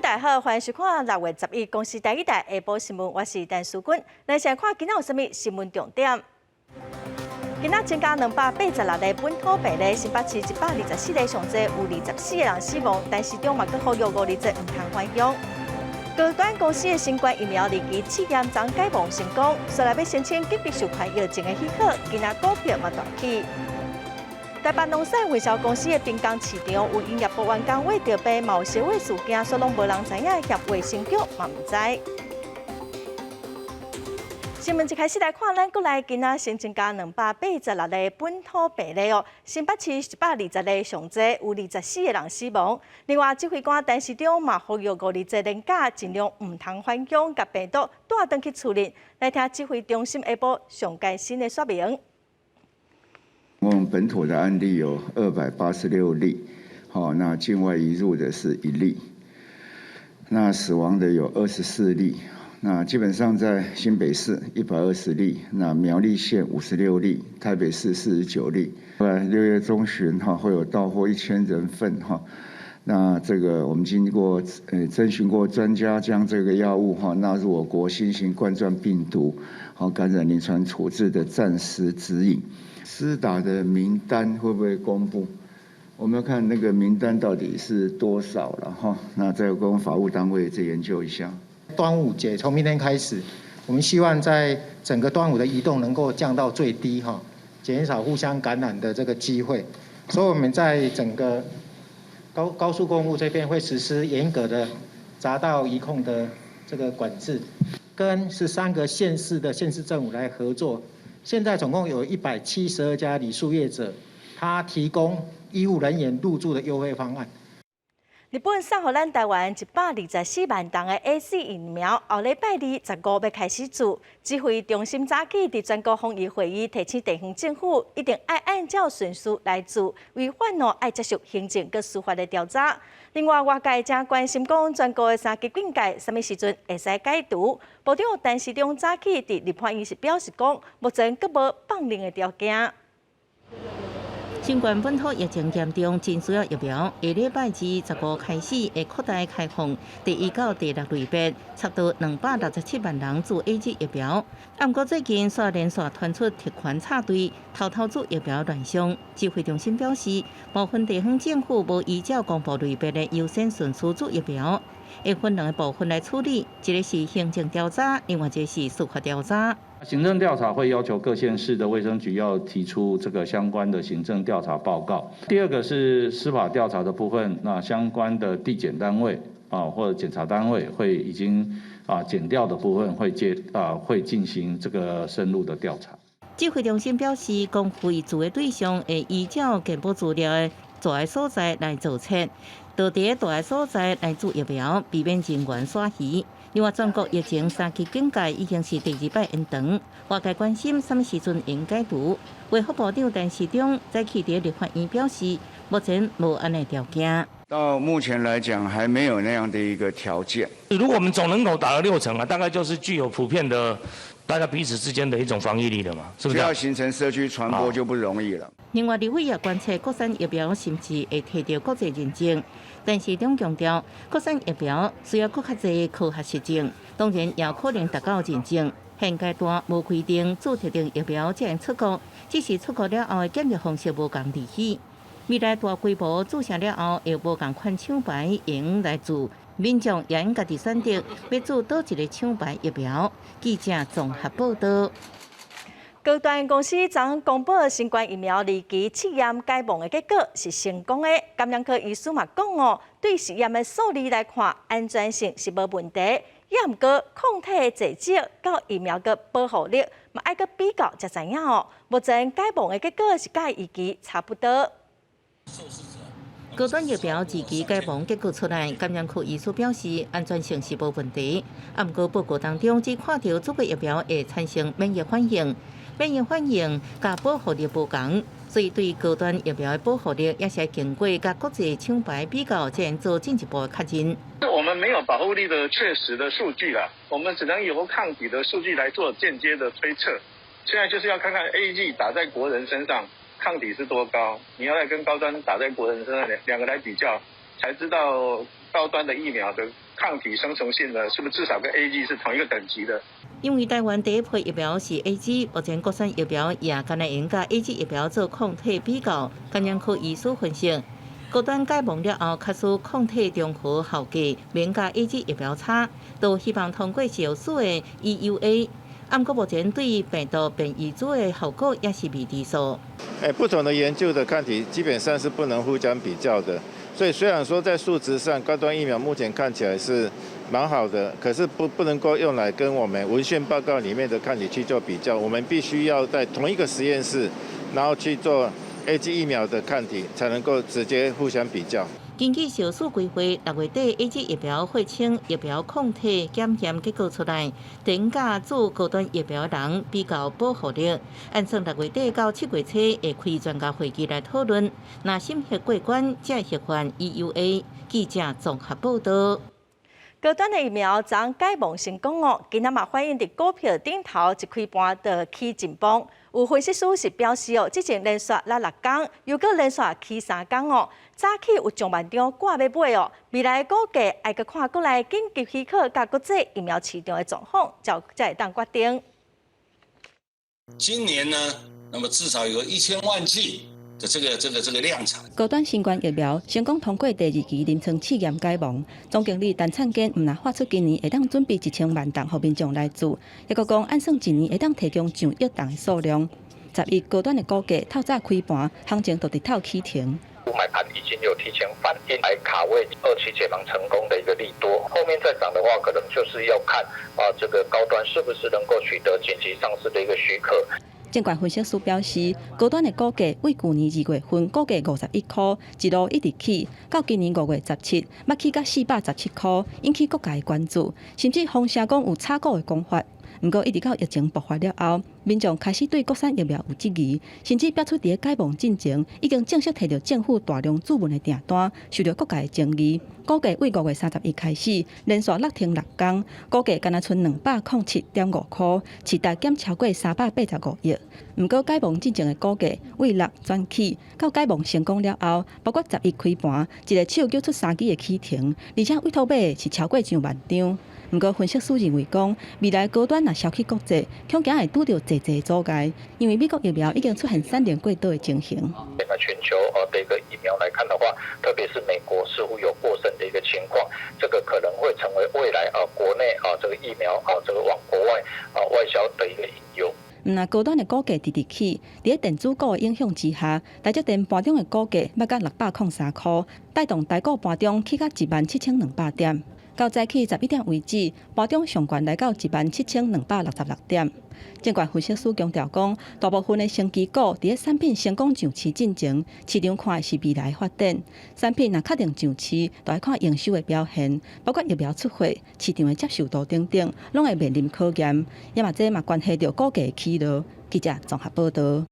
大家好，歡迎收看6月11公視第一台下晡新聞，我是陳淑君。來先看今仔有啥物新聞重點。今仔增加286例本土病例，新北市124例上濟，有24個人死亡，陳時中嘛閣呼籲五日節毋通返鄉。高端公司的新冠疫苗二期試驗昨解盲成功，煞來欲申請緊急授權藥證的許可，今仔股票嘛大起。台北農產運銷公司的濱江市場有營業部員工穢著病，嘛有相穢事件，煞攏無人知影，嫌衛生局嘛毋知。新聞一開始來看，咱國內今仔新增加286例本土病例哦。新北市120例上濟，有24個人死亡。另外，指揮官陳時中嘛呼籲五日節連假盡量毋通返鄉，共病毒帶轉去厝裡。來聽指揮中心下晡上蓋新的說明。我們本土的案例有286例，好，那境外移入的是1例，那死亡的有24例，那基本上在新北市120例，那苗栗縣56例，台北市49例。6月中旬哈會有到貨1000人份哈，那這個我們經過徵詢過專家，將這個藥物哈納入我國新型冠狀病毒好感染臨床處置的暫時指引。施打的名單會不會公布？我們要看那個名單到底是多少了哈。那再跟法務單位再研究一下。端午節從明天開始，我們希望在整個端午的移動能夠降到最低哈，減少互相感染的這個機會。所以我們在整個高速公路這邊會實施嚴格的匝道移控的這個管制，跟13個縣市的縣市政府來合作。現在總共有172家旅宿業者，他提供醫護人員入住的優惠方案。日本送予咱台灣124萬筒的 AZ 疫苗，後禮拜二15欲開始注。指揮中心早起佇全國防疫會議提醒地方政府，一定愛按照順序來注，違反哦愛接受行政佮司法的調查。另外，外界誠關心講全國的三級警戒，啥物時陣會使解除？部長陳時中早起佇立法院時表示講，目前閣無放任的條件。新冠本土疫情嚴重，真需要疫苗。下禮拜二十五開始會擴大開放第一到第六類別，差不多267萬人注 AZ 疫苗。毋過最近煞連續傳出特權插隊偷偷注疫苗亂象，指揮中心表示，部分地方政府無依照公布類別的優先順序注疫苗，會分兩個部分來處理，一個是行政調查，另外一個是司法調查。行政調查會要求各縣市的衛生局要提出這個相關的行政調查報告。第二個是司法調查的部分，那相關的地檢單位啊或者檢察單位會已經啊檢調的部分會接啊會進行這個深入的調查。指揮中心表示，公費注的對象會依照健保資料的住的所在來做冊，就佇住的所在來注疫苗，避免人員徙移。另外，全國疫情三級警戒已經是第二擺延長，外界關心啥物時陣會解除。衛福部長陳時中早起佇立法院表示，目前無按呢條件。到目前來講，還沒有那樣的一個條件。如果我們總人口打了6成啊，大概就是具有普遍的大家彼此之間的一種防疫力了嘛，是不是？要形成社區傳播就不容易了。另外，立委也關切國產疫苗是毋是會提著國際認證？陳時中強調，國產疫苗需要閣較濟科學實證，當然也可能達到認證。現階段無規定注特定疫苗才能出國，只是出國了後的檢疫方式無仝而已。未來大規模注射了後，會無仝款廠牌用來注，民眾也應家己選擇欲注佗一個廠牌疫苗。記者綜合報道。高端公司昨公布新冠疫苗二期試驗解盲的結果是成功的。感染科醫師嘛講哦，對實驗的數字來看，安全性是無問題。也毋過抗體的濟少，佮疫苗的保護力嘛愛閣比較才知影哦。目前解盲的結果是佮預期差不多。高端疫苗二期解盲結果出來，感染科醫師表示安全性是無問題。啊，毋過報告當中只看著注過疫苗會產生免疫反應，免疫反應佮保護力無仝，所以對高端疫苗的保護力也是經過佮國際廠牌比較，才能做進一步的確認。我們沒有保護力的確實的數據啦，我們只能由抗體的數據來做間接的推測。現在就是要看看 AZ 打在國人身上抗體是多高，你要來跟高端打在國人身上兩個來比較，才知道高端的疫苗的抗體生成性呢，是不是至少跟 AZ 是同一個等級的？因為台灣第一批疫苗是 AZ，目前國產疫苗也敢若會用佮 AZ 疫苗做抗體比較。感染科醫師分析，高端解盲了後，確實抗體中和效果免佮 AZ 疫苗差，都希望通過少數的 EUA。毋過目前對病毒變異株的效果也是未知數。不同的研究的抗體基本上是不能互相比較的，所以雖然說在數值上，高端疫苗目前看起來是蠻好的，可是不能夠用來跟我們文獻報告裡面的抗體去做比較。我們必須要在同一個實驗室，然後去做 AZ 疫苗的抗體，才能夠直接互相比較。根據小數規劃，6月底 AZ 疫苗血清疫苗抗體檢驗結果出來，頂價做高端疫苗人比較保護力。按算6月底到7月初會開專家會議來討論，若審核過關，才會核發 EUA。記者綜合報道。高端的疫苗昨解盲成功哦，今仔嘛反映佇股票頂頭一開盤就起真崩。有分析師是表示哦，之前連續落6工，又閣連續起3工哦，早起有上萬張掛欲買哦。未來的股價愛閣看國內緊急許可佮國際疫苗市場的狀況，才會當決定。今年呢，那麼至少有1000萬劑的這個量產。高端新冠疫苗成功通過第二期臨床試驗解盲，總經理陳燦堅毋但喊出今年會當準備1000萬筒予民眾來注，抑閣講按算一年會當提供上億筒的數量。11高端的股價透早開盤，行情就直透起停。買盤已經有提前反應來卡位二期解盲成功的一個利多，後面再漲的話，可能就是要看啊，這個高端是不是能夠取得緊急上市的一個許可。證券分析師表示，高端的股價為舊年2月份股價51塊，一路一直起，到今年5月17，捌起到417塊，引起各界的關注，甚至風聲講有炒股的講法。毋過一直到疫情爆發了後，民眾開始對國產疫苗有質疑，甚至表出佇咧解盲進前已經正式提著政府大量注文的訂單，受著各界的爭議。股價為5月31開始連續落停6工，股價干焦賰207.5塊，市值減超過385億。毋過解盲進前的股價為落轉起，到解盲成功了後，包括11開盤，一个手繳出三支的起停，而且委託買的是超過上萬張。毋過分析師認為講，未來高端若銷去國際，恐驚會拄著濟濟阻礙，因為美國疫苗已經出現產能過多的情形。那全球的一個疫苗來看的話，特別是美國似乎有過剩的一個情況，這個可能會成為未來啊國內啊這個疫苗啊這個往國外啊外銷的一個隱憂。毋但高端的股價直直起，佇咧電子股的影響之下，台積電盤中的股價捌到603塊，帶動台股盤中起到17,200點。到早起11點為止，盤中上懸來到17,266點。證券分析師強調講，大部分的生技股佇咧產品成功上市進前，市場看的是未來發展。產品若確定上市，就愛看營收的表現，包括疫苗出貨、市場的接受度等等，攏會面臨考驗。也嘛這嘛關係著股價的起落。記者綜合報道。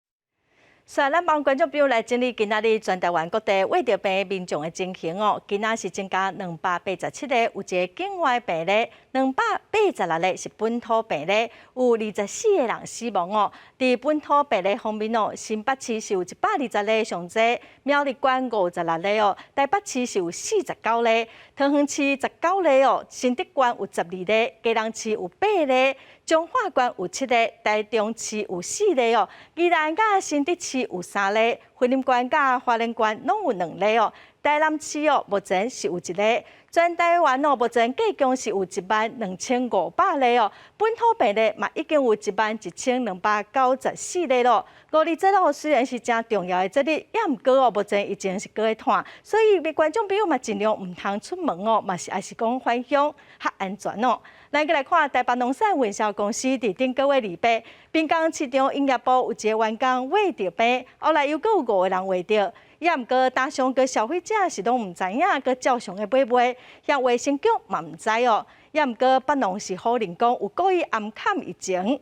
所以，咱幫觀眾朋友來整理今仔日全台灣各地穢著病民眾的情形哦。今仔是增加287個，有一个境外病例；286個是本土病例，有24個人死亡哦。佇本土病例方面哦，新北市是有120例上濟，苗栗縣56例哦，台北市是有49例，桃園市19例哦，新竹縣有12例，基隆市有8例。彰化縣有7例，台中市有4例哦，宜蘭佮新竹市有3例，雲林縣佮花蓮縣攏有2例哦，台南市哦目前是有1例，全台灣哦目前計共是有12,500例哦，本土病例嘛已經有11,294例咯。五二節咯雖然是誠重要的節日，也毋過哦目前疫情是閣咧湠，所以觀眾朋友嘛盡量毋通出門哦，嘛是愛是講返鄉較安全哦。咱閣來看台北農產運銷公司佇頂個月28，濱江市場營業部有一个員工穢著病，後來又閣有五個人穢著，也毋過廠商佮消費者是攏毋知影，閣照常的買賣，遐衛生局嘛毋知哦，也毋過北農是否認講有故意掩崁疫情。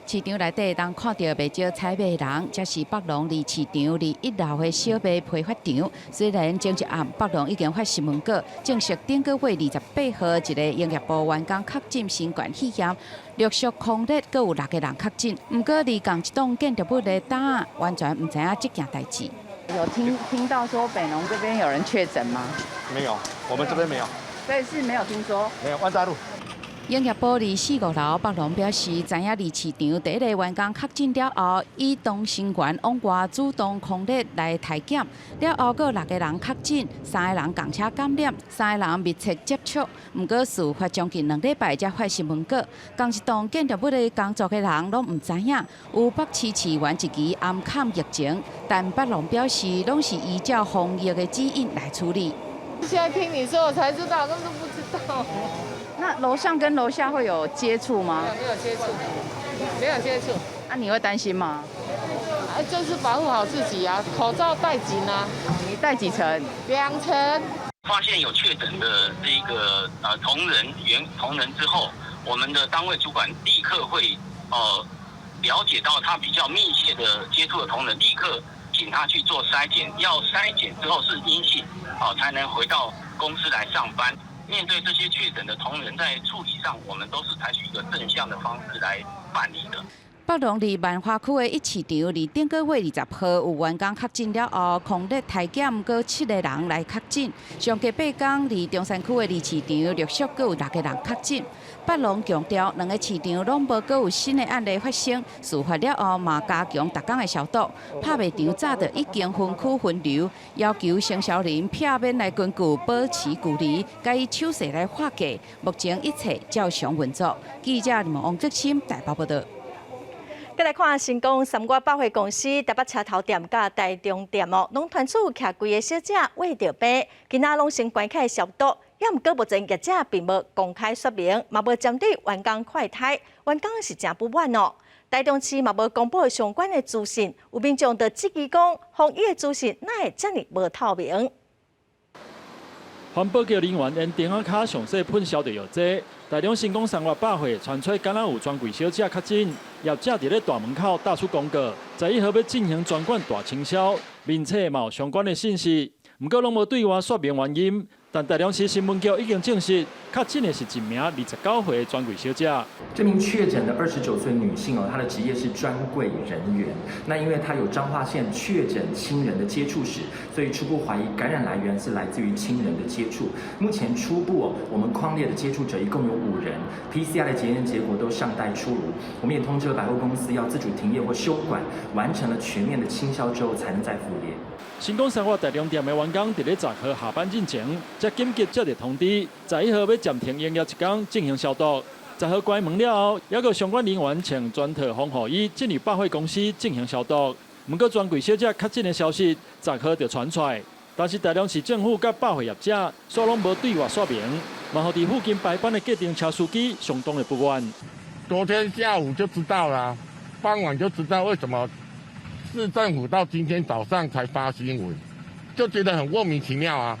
市場內底會當看著袂少採買人，這是北農離市場佇一樓的小麥批發場。雖然前一暗北農已經發新聞稿，證實頂個月28號一个營業部員工確診新冠肺炎，陸續匡列閣有六個人確診。毋過，離仝一棟建築物的搭完全毋知影這件代誌。有聽到說北農這邊有人確診嗎？沒有，我們這邊沒有。所以是沒有聽說。沒有，萬大路。營業部佇四五樓，北農表示，知影二市場第一个員工確診了後，以同成員往外主動匡列來篩檢，了後閣六个人確診，三个人仝車感染，三个人密切接觸。毋過事發將近2禮拜才發新聞稿，仝一棟建築物的工作的人攏毋知影，有北市市員一支暗崁疫情，但北農表示，攏是依照防疫的指引來處理。現在聽你說，我才知道，根本都不知道。那樓上跟樓下會有接觸嗎？沒有接觸，沒有接觸。那你會擔心嗎？啊，就是保護好自己啊，口罩戴緊啊。你戴幾層？2層。發現有確診的這個同仁員同仁之後，我們的單位主管立刻會了解到他比較密切的接觸的同仁，立刻請他去做篩檢，要篩檢之後是陰性，哦，才能回到公司來上班。面對這些確診的同仁，在處理上，我們都是採取一個正向的方式來辦理的。北農佇萬華區的一市場，佇頂個月20號有員工確診了後，匡列篩檢，閣7個人來確診。上過8工，佇中山區的二市場陸續閣有6個人確診。北農強調，兩个市場攏無閣有新的案例發生。事發了後，嘛加強逐工的消毒。拍賣場早就已經分區分流，要求承銷人避免來根據保持距離，共以手勢來劃界。目前一切照常運作。記者林王澤鑫台北報道。再來看新光三越百貨公司台北車頭店佮台中店哦，攏傳出徛櫃的小姐穢著病，今仔攏先關起來消毒。也毋過目前業者並無公開說明，嘛無針對員工快篩，員工是誠不滿哦。台中市嘛無公布相關的資訊，有民眾就質疑講，防疫的資訊哪會遮爾無透明？環保局人員沿燈仔跤詳細噴消毒藥劑。台中新光三越百貨傳出敢若有專櫃小姐確診，業者佇咧大門口貼出公告，11號欲進行全館大清消，面冊嘛有相關的信息，毋過攏無對外說明原因。但台中市新聞局已經證實，確診的是一名29歲的專櫃小姐。這名確診的29歲女性哦，她的職業是專櫃人員。那因為她有彰化縣確診親人的接觸史，所以初步懷疑感染來源是來自於親人的接觸。目前初步哦，我們匡列的接觸者一共有5人，PCR 的檢驗結果都尚待出爐。我們也通知了百貨公司要自主停業或休館，完成了全面的清消之後，才能再復業。新光三越台中店的員工佇咧10號下班進前，才緊急接到通知，11號欲暫停營業一工進行消毒。10號關門了後，猶閣相關人員穿全套防護衣進入百貨公司進行消毒。毋過專櫃小姐確診的消息，10號就傳出來，但是台中市政府佮百貨業者，煞攏無對外說明，嘛予佇附近排班的計程車司機相當的不滿。昨天下午就知道了，傍晚就知道為什麼市政府到今天早上才發新聞，就覺得很莫名其妙啊。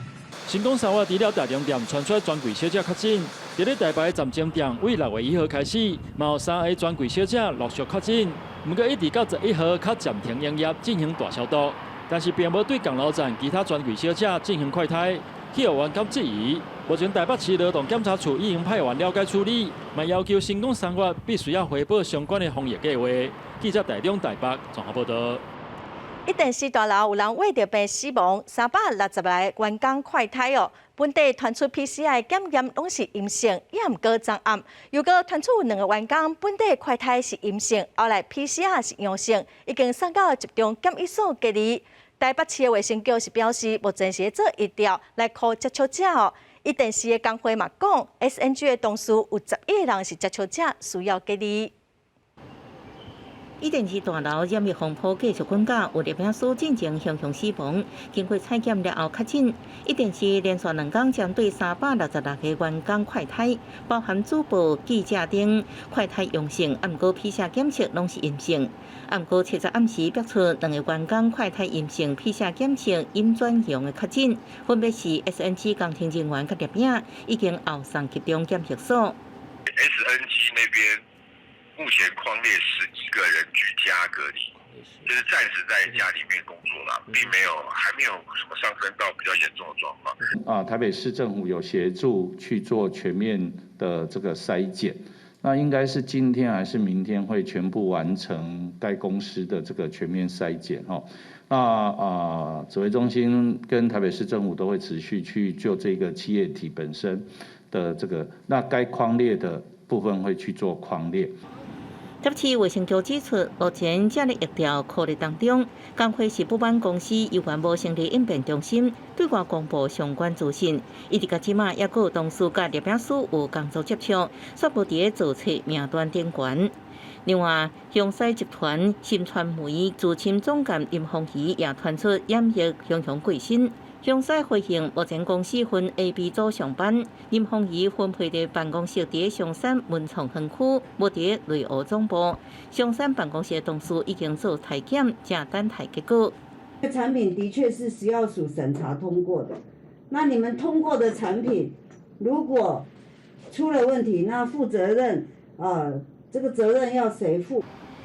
新光三越除了台中店傳出專櫃小姐確診，佇咧台北站前店為6月1號開始，嘛有3个專櫃小姐陸續確診，毋過一直到11號較暫停營業進行大消毒，但是並無對仝樓層其他專櫃小姐進行快篩，去予員工質疑。目前台北市勞動檢查處已經派員了解處理，嘛要求新光三越必須要回報相關的防疫計劃。記者台中台北綜合報道。一電視大樓有人穢著病死亡，360個員工快篩哦，本底傳出 PCR 檢驗攏是陰性，也毋過昨暗又閣傳出有2個員工本底快篩是陰性，後來 PCR 是陽性，已經送到集中檢疫所隔離。台北市的衛生局是表示，目前是做疫調來扣接觸者哦。一電視的工會嘛講，SNG 的同事有11個人是接觸者，需要隔離。一電視大樓染疫風波繼續滾價，有攝影師進前雄雄死亡，經過採檢了後確診。一電視連續2工針對366個員工快篩，包含主播、記者等快篩陽性，毋過 PCR 檢測攏是陰性。毋過7日暗時爆出2個員工快篩陰性，PCR 檢測陰轉陽的確診，分別是 SNG 工程人員佮攝影，已經後送集中檢疫所。 SNG 那邊目前匡列11個人居家隔離，就是暫時在家裡面工作啦，並沒有，還沒有什麼上升到比較嚴重的狀況。啊，台北市政府有協助去做全面的這個篩檢，那應該是今天還是明天會全部完成該公司的這個全面篩檢哈。那指揮中心跟台北市政府都會持續去就這個企業體本身的這個，那該匡列的部分會去做匡列。台北市衛生局指出，目前這個疫調考慮當中，工會是不滿公司猶原無成立應變中心，對外公布相關資訊。一直到這馬，猶閣有同事佮攝影師有工作接觸，煞無佇咧造冊名單頂懸。另外，雄獅集團新傳媒資深總監林鳳儀也傳出染疫雄雄過身。雄獅回應，目前公司分 A、B 組上班，林鳳儀分配的辦公室佇松山文創園區，無佇內湖總部。松山辦公室的同事已經做篩檢，正等待結果。產品的確是食藥署審查通過的，那你們通過的產品，如果出了問題，那負責任啊，這個責任要誰負？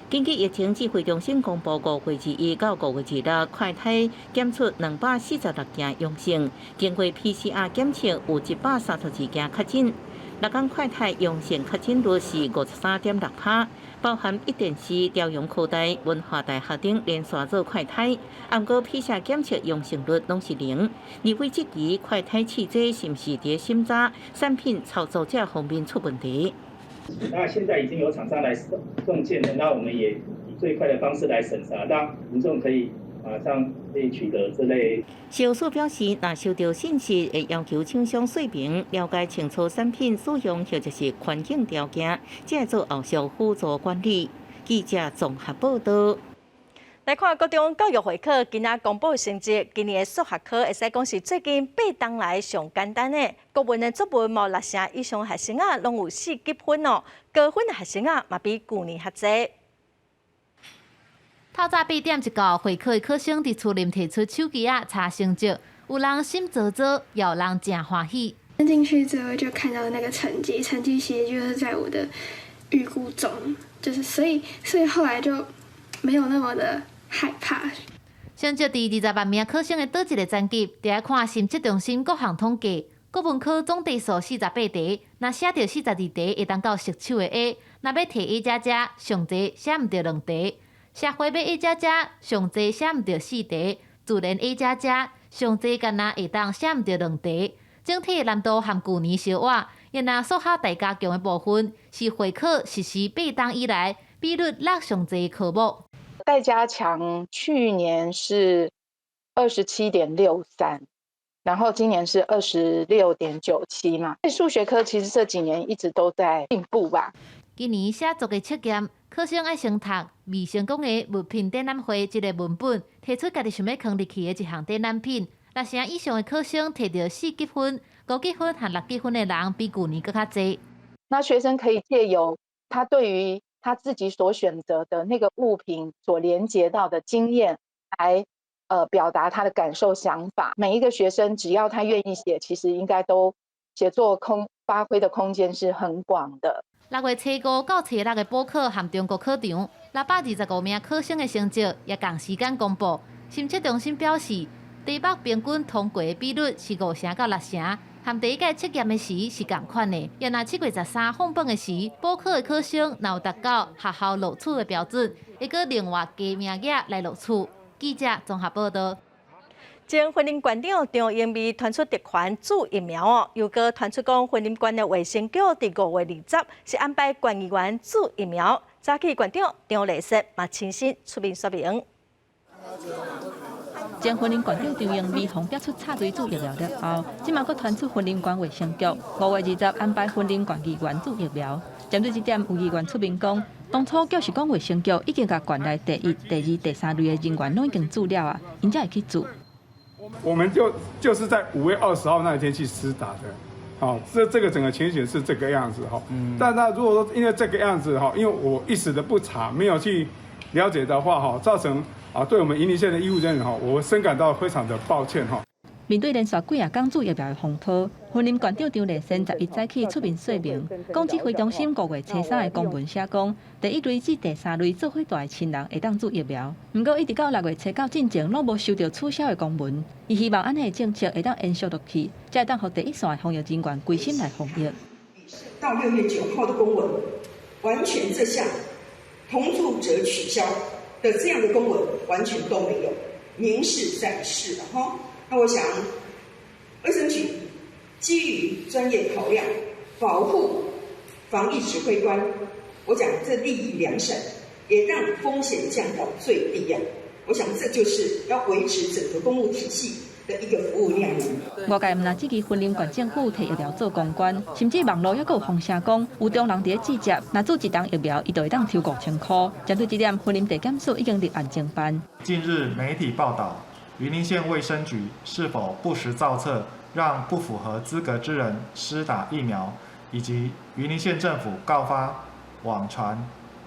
根據疫情指揮中心公布，5月21到5月26，快篩檢出246件陽性，經過 PCR 檢測有132件確診。六工快篩陽性確診率是53.6%，包含一電視、朝陽科大、文化大學等連續做快篩，毋過 PCR 檢測陽性率攏是零。立委質疑快篩試劑是毋是佇審查產品操作者方面出問題？那現在已經有廠商來送件了，那我們也以最快的方式來審查，讓民眾可以馬上可以取得這類。食藥署表示，若收到信息，會要求廠商說明、了解清楚產品使用或者是環境條件，才會做後續輔助管理。記者綜合報道。來看國中教育會考今仔公布成績，今年的數學科會使講是最近8冬來上簡單的。國文的作文無六成以上學生啊，攏有4級分哦，高分的學生啊，嘛比舊年較濟。透早8點一到，會考的考生佇厝裡提出手機仔查成績，有人心躁躁，也有人誠歡喜。進去之後就看到那個成績，成績其實就是在我的預估中，就是所以後來就沒有那麼的害怕。成績佇20萬名考生的佗一個層級，著愛看審測中心各項統計。國文科總題數48題，若寫著42題，會當到熟手的 A；若欲提 A 加加，上濟寫毋著兩題。社會欲 A 加加，上濟寫毋著四題；自然 A 加加，上濟干焦會當寫毋著兩題。整體難度和舊年相倚，然若數學大加強的部分，是會考實施8冬以來比率落上濟科目。戴家強去年是27.63，然後今年是26.97嘛。數學科其實這幾年一直都在進步吧。今年寫作的測驗，考生愛先讀未成功的物品展覽會這个文本，提出家己想欲囥入去的一項展覽品。六成以上的考生提著4級分、5級分和6級分的人，比舊年閣較濟。那學生可以借由他對於他自己所選擇的那個物品所連接到的經驗，來表達他的感受想法。每一個學生只要他願意寫，其實應該都寫作空發揮的空間是很廣的。6月初5到初6的補考和中國考場，625名考生的成績也仝時間公布。審測中心表示，題目平均通過的比率是5成到6成，和第一屆測驗的時是仝款的。也若7月13放榜的時，補考的考生若有達到學校錄取的標準，會閣另外加名額來錄取。記者綜合報道。前雲林縣長張英美傳出特權注疫苗哦，又閣傳出講雲林縣的衛生局佇5月20是安排縣議員注疫苗。早起縣長張麗雪嘛親身出面說明。前雲林縣長張英美予逼出插隊注疫苗了後，這馬閣傳出雲林縣衛生局5月20安排雲林縣議員注疫苗。針對這點，有議員出面講，當初就是講衛生局已經共縣內第一、第二、第三類的人員攏已經注了啊，𪜶才會去注。我們就是在5月20號那一天去施打的，好，這個整個情形是這個樣子哈。但那如果說因為這個樣子哈，因為我一時的不察，沒有去了解的話哈，造成啊對我們雲林縣的醫護人員哈，我深感到非常的抱歉哈。面對連續幾仔工注疫苗的風波，雲林縣長張麗善11早起出面說明，講指揮中心5月初3的公文寫講，第一類至第三類做伙蹛的親人會當注疫苗。毋過一直到6月初9進前，攏無收著取消的公文。伊希望按呢的政策會當延續落去，才會當予第一線的防疫人員規心來防疫。到6月9號的公文，完全這項同住者取消的這樣的公文完全都沒有，明示在示的哈。那我想，衛生局基於專業考量，保護防疫指揮官，我講這立意良善，也讓風險降到最低啊。我想這就是要維持整個公務體系的一個服務量。外界毋但質疑雲林縣政府提疫苗做公關，甚至網路猶閣有風聲講，有中人佇咧指接，若注一針疫苗，伊就會當抽5000箍。針對這點，雲林地檢署已經立案偵辦。近日媒體報道，雲林縣衛生局是否不實造冊，讓不符合資格之人施打疫苗，以及雲林縣政府告發網傳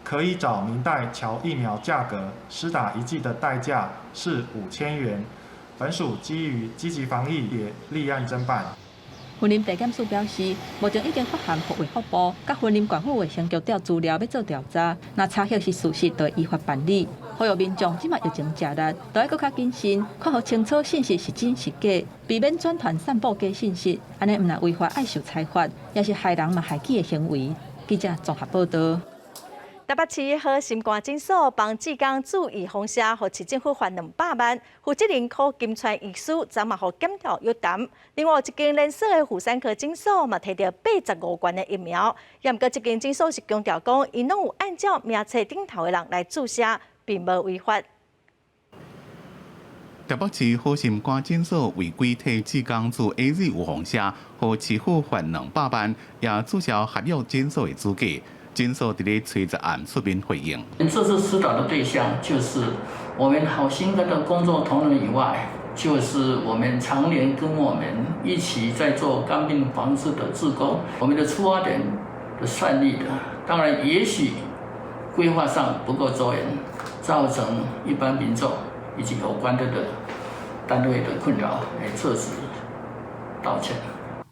可以找民代喬疫苗價格，施打一劑的代價是5000元。本署基於積極防疫，也立案偵辦。雲林地檢署表示，目前已經發函予衛福部，佮雲林縣府衛生局調資料，欲做調查。若查核是事實，就會依法辦理。呼籲民眾這馬疫情誠熱，都愛閣較謹慎，看予清楚信息是真是假，避免轉傳散布假信息。按呢毋但違法，愛受裁罰，也是害人嘛害己的行為。記者綜合報道。台北市好心肝診所幫志工注預防射，予市政府罰200萬。負責人柯金川醫師昨嘛予檢討約談。另外，一間連鎖的婦產科診所嘛提著85罐的疫苗，也毋過這間診所是強調講，𪜶攏有按照名冊頂頭的人來注射，並無違法。台北市好心肝診所違規替志工注 AZ 預防射，予市府罰200萬，也註銷合約診所的資格。診所佇咧初十暗出面回應。這次施打的對象就是我們好心肝的工作同仁以外，就是我們常年跟我們一起在做肝病防治的志工。我們的出發點是善意的，當然也許規劃上不夠周延，造成一般民眾以及有關的單位的困擾，來特此道歉。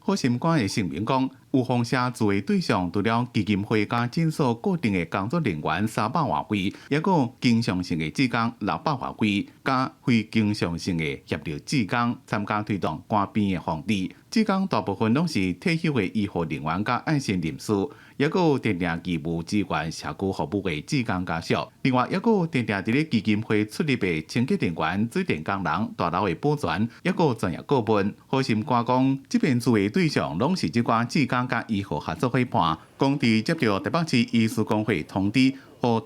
好心肝的聲明講，預防射注的對象除了基金會佮診所固定的工作人員300外位，抑閣有經常性的志工600外位，佮非經常性的協力志工參加推動肝病的防治。志工大部分攏是退休的醫護人員佮愛心人士，抑閣有定定義務支援社區服務的志工家屬。另外，抑閣有定定佇咧基金會出入的清潔人員、水電工人、大樓的保全，抑閣有專業顧問。好心肝講，這遍注的對象攏是這寡志工佮醫護合作夥伴。講佇接著台北市醫師公會通知，予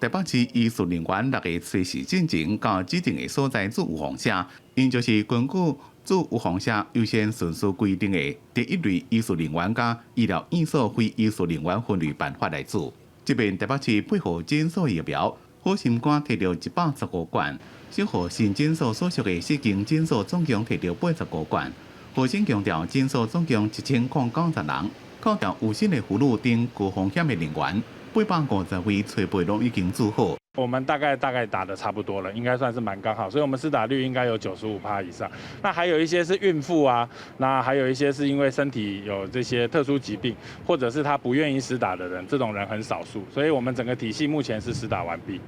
台北市醫事人員六月初四進前到指定的所在注預防射，𪜶就是根據注預防射優先順序規定的第一類醫事人員佮醫療院所非醫事人員分類辦法來注。這遍台北市配合診所疫苗，好心肝提著115罐，小和新診所所屬的四間診所總共提著85罐。好心強調，診所總共1090人，扣掉有薪的婦女等高風險的人員，850位初步攏已經注好。我們大概打得差不多了，應該算是蠻剛好，所以我們施打率應該有95%以上。那還有一些是孕婦啊，那還有一些是因為身體有這些特殊疾病，或者是他不願意施打的人，這種人很少數。所以我們整個體系目前是施打完畢。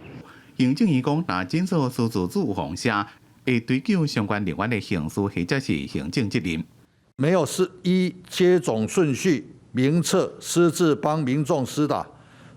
行政院講，若診所私自注預防射，會追究相關人員的刑事或者是行政責任。沒有是依接種順序名冊私自幫民眾施打，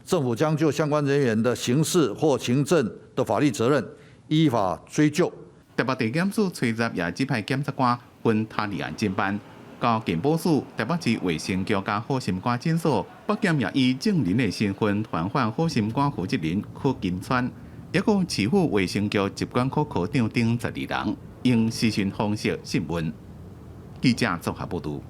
政府將就相關人員的刑事或行政的法律責任依法追究。台北地檢署吹十也指派檢察官分他立案偵辦，到健保署、台北市衛生局佮好心肝診所，北檢也以證人的身份傳喚好心肝負責人柯金川，抑閣市府衛生局疾管科科長等12人，用視訊方式訊問。記者綜合報導。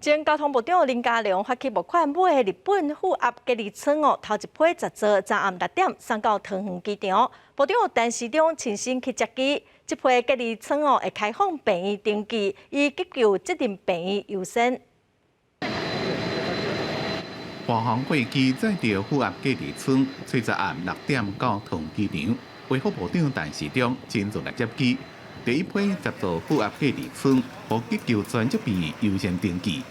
前交通部長林佳龍發起募款買日本富鴨隔離艙哦，頭一批十座，昨暗6點送到桃園機場。部長陳時中親身去接機，這批隔離艙哦會開放病院登記，以急救責任病院優先。華航貨機載著富鴨隔離艙，吹十暗6點到桃園機場，衛福部長陳時中親自來接機。第一批10座負壓隔離艙，予急救專責病院優先登記。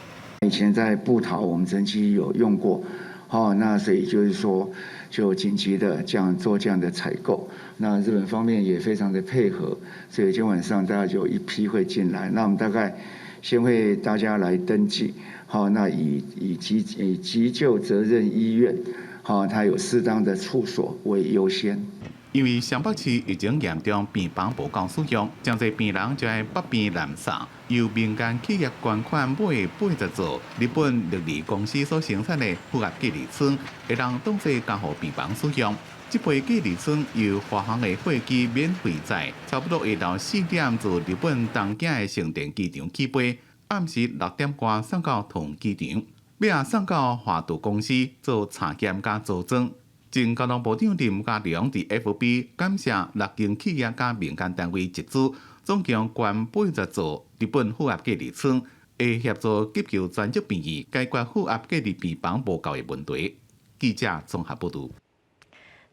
以前在部桃，我們曾經有用過，好，那所以就是說，就緊急的這樣做這樣的採購。那日本方面也非常的配合，所以今晚上大概就一批會進來。那我們大概先會大家來登記，好，那以急救責任醫院，好，他有適當的處所為優先。因為雙北市疫情嚴重，病房無夠使用，誠濟病人就愛北病南送，由民間企業捐款買80座日本力利公司所生產的負壓隔離艙，會當當作加護病房使用。這批隔離艙由華航的貨機免費載，差不多下晝4點自日本東京的成田機場起飛，暗時6點外送到桃園機場，尾仔送到華渡公司做查驗佮組裝。前交通部長林佳龍佇 FB 感謝六間企業佮民間單位集資，總共捐80座日本負壓隔離艙，會協助急救專責病院解決負壓隔離病房無夠的問題。記者綜合報導。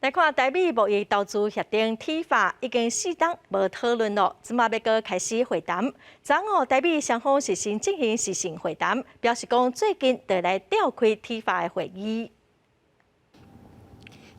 來看台美貿易投資協定 TIFA 已經4冬無討論咯，這馬欲閣開始會談。昨昏台美雙方是先進行視訊會談，表示講最近就來召開 TIFA 的會議。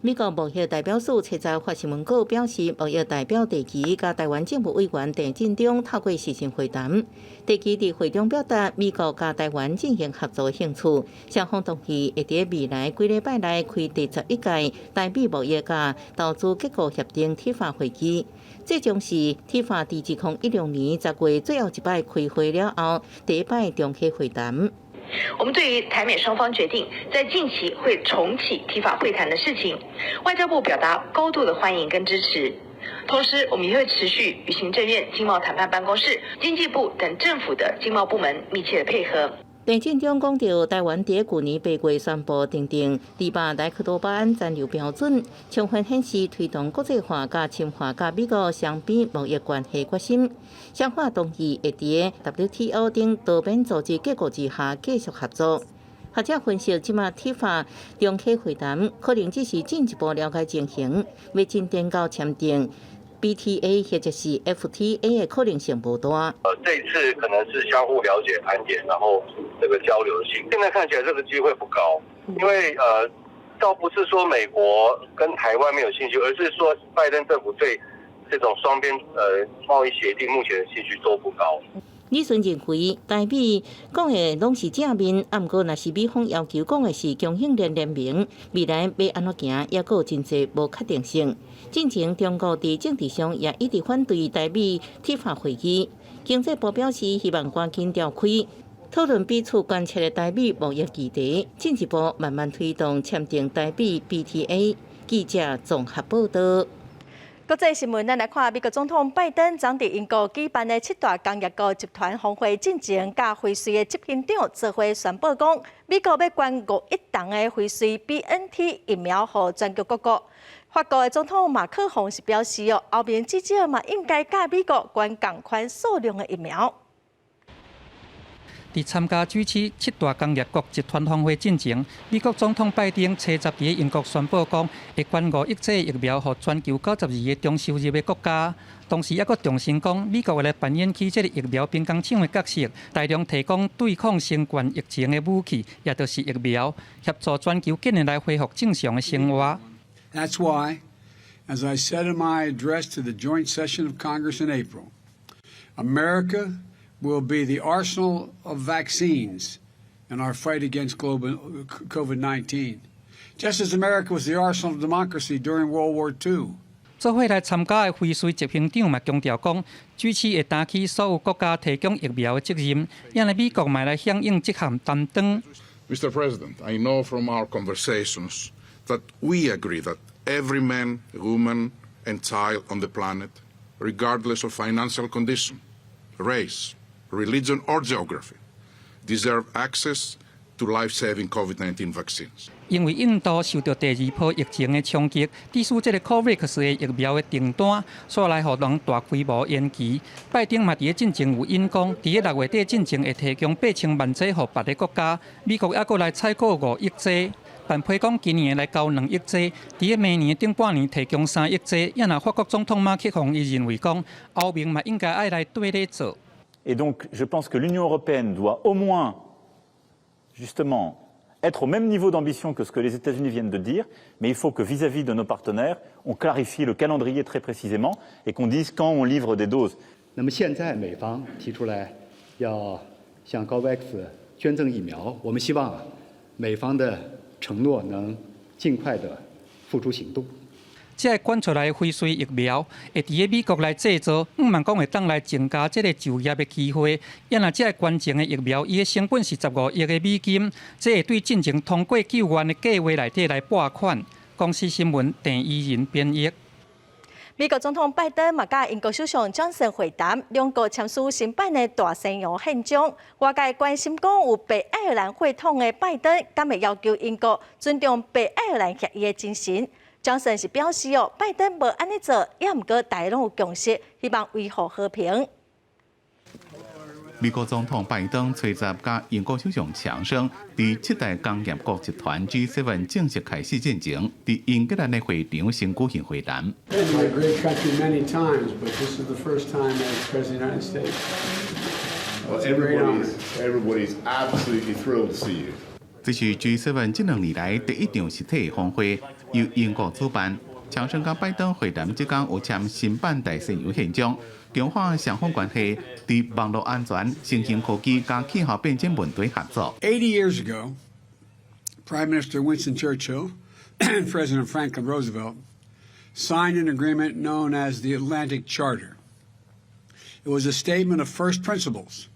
美國貿易代表處初十發新聞稿表示，貿易代表戴琪佮台灣政務委員鄭進中透過視訊會談，戴琪佇會中表達美國佮台灣進行合作的興趣，雙方同意會佇未來幾禮拜內開第11屆台美貿易佮投資結構協定 TIFA 會議。這將是 TIFA 佇2016年10月最後一擺開會了後，第一擺重啟會談。我們對於台美雙方決定在近期會重啟 TIFA 會談的事情，外交部表達高度的歡迎跟支持。同時，我們也會持續與行政院經貿談判辦公室、經濟部等政府的經貿部門密切的配合。鄭進中講到，台灣佇舊年8月宣布訂定二百萊克多巴胺殘留標準，充分顯示推動國際化佮深化佮美國雙邊貿易關係決心。雙方同意會佇 WTO 等多邊組織架構之下繼續合作。學者分析，這馬 TIFA 重啟會談，可能只是進一步了解情形，欲進展到簽訂 BTA 或者是 FTA 的可能性無大。這次可能是相互了解盤點，然後這個交流性。現在看起來這個機會不高，因為倒不是說美國跟台灣沒有興趣，而是說拜登政府對這種雙邊貿易協定目前的興趣都不高。李順認為，台美講的攏是正面，啊，毋過若是美方要求講的是供應鏈聯盟，未來欲按怎行，猶閣有真濟無確定性。進前中國佇政治上也一直反對台美 TIFA 會議。經濟部表示，希望趕緊召開討論彼此關切的台美貿易議題，進一步慢慢推動簽訂台美 BTA。記者綜合報道。國際新聞，咱來看美國總統拜登昨佇英國舉辦的七大工業國集團峰會進前，佮輝瑞的執行長做伙宣布講，美國欲捐5億筒的輝瑞 BNT 疫苗予全球各國。法國的總統馬克宏是表示哦，歐盟至少嘛應該佮美國捐仝款數量的疫苗。佇參加 G7 七大工業國集團峰會進前，美國總統拜登初十佇英國宣布講，會捐5億劑疫苗予全球92個中收入的國家。同時，猶閣重申講，美國會來扮演起這個疫苗兵工廠的角色，大量提供對抗新冠疫情的武器，也就是疫苗，協助全球緊來恢復正常的生活。 That's why, as I said in my address to the joint session of Congress in April, America will be the arsenal of vaccines in our fight against global COVID-19, just as America was the arsenal of democracy during World War II. 做伙來參加的輝瑞執行長嘛強調講，G7會擔起所有國家提供疫苗的責任，因為美國嘛來響應這項擔當。 Mr. President, I know from our conversations that we agree that every man, woman, and child on the planet, regardless of financial condition, race, religion or geography, deserve access to life-saving COVID-19 vaccines. 因為印度受著第二波疫情的衝擊，致使這個 COVAX 的疫苗的訂單，煞來予人大規模延期。拜登嘛佇咧進前有應講，佇咧6月底進前會提供8000萬劑予別个國家，美國猶閣來採購5億劑。但批講今年來交2億劑，佇咧明年頂半年提供3億劑。也若法國總統馬克宏伊認為講，歐盟嘛應該愛來綴咧做。 Et donc, je pense que l'Union européenne doit au moins, justement, être au même niveau d'ambition que ce que les États-Unis viennent de dire, mais il faut que vis-à-vis de nos partenaires, on clarifie le calendrier très précisément et qu'on dise quand on livre des doses. 那麼現在美方提出來要向 COVAX 捐贈疫苗，我們希望美方的承諾能盡快的付諸行動。這个捐出來的輝瑞疫苗會佇咧美國來製造，向望講會當來增加這个就業的機會。啊若這个捐贈的疫苗，伊的成本是15億的美金，這會對進前通過救援的計劃內底來撥款。公視新聞鄭怡仁編譯。美國總統拜登嘛佮英國首相強生會談，兩國簽署新版的大西洋憲章。外界關心講有北愛爾蘭血統的拜登，敢會要求英國尊重北愛爾蘭協議的精神？強生是表示哦，拜登無按呢做，也毋過大家攏有共識，希望維護和平。美國總統拜登初十佮英國首相強生，佇七大工業國集團 G7 正式開始進前，佇英格蘭的會場先舉行會談。 Been to your great country many times, but this is the first time as President of the United States. Well, everybody's absolutely thrilled to see you. 這是 G7 這兩年來第一場實體峰會，由英國主辦。強生佮拜登會談這工有簽新版大西洋憲章，強化雙方關係，佇網路安全、新興科技佮氣候變遷問題合作。 80 years ago, Prime Minister Winston Churchill and President Franklin Roosevelt signed an agreement known as the Atlantic Charter. It was a statement of first principles,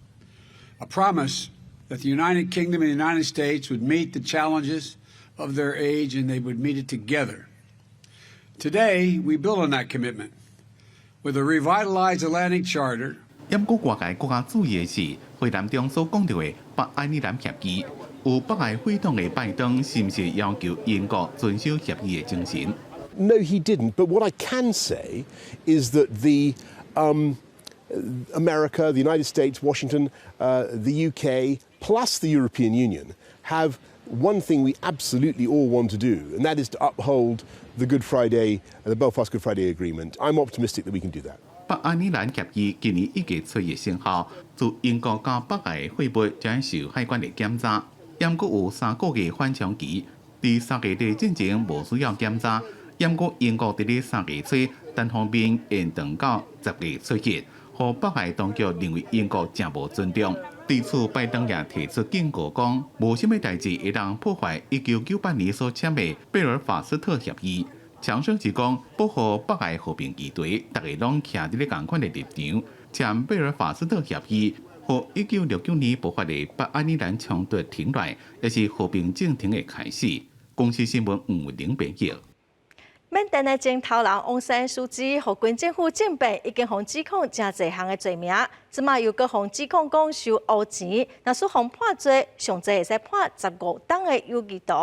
a promise that the United Kingdom and the United States would meet the challenges of their age and they would meet it together. Today, we build on that commitment with a revitalized Atlantic Charter. 毋過外界閣較注意的是，會談中所講著的北愛爾蘭協議，有北愛血統的拜登，是毋是要求英國遵守協議的精神？ No, he didn't. But what I can say is that the America, the United States, Washington, the UK, plus the European Union have one thing we absolutely all want to do, and that is to uphold the Good Friday, the Belfast Good Friday Agreement. I'm optimistic that we can do that. 北愛爾蘭協議今年一月初一生效，自英國到北愛貨物將受海關的檢查，毋過有3個月緩衝期，佇3月底進前無需要檢查。毋過英國佇咧3月初單方面延長到10月初一，予北愛當局認為英國誠無尊重。對此，拜登也提出警告，講無啥物代誌會當破壞1998年所簽的貝爾法斯特協議。強生是講保護北愛和平議題，大家攏徛佇咧仝款的立場，簽貝爾法斯特協議，予1969年爆發的北愛爾蘭衝突停落，也是和平進程的開始。公視新聞吳玲編譯。緬甸的前頭人翁山蘇姬，予軍政府政變，已經予指控誠濟項的罪名，這馬又閣予指控講收烏錢，若是予判罪，上濟會使判15冬的有期徒。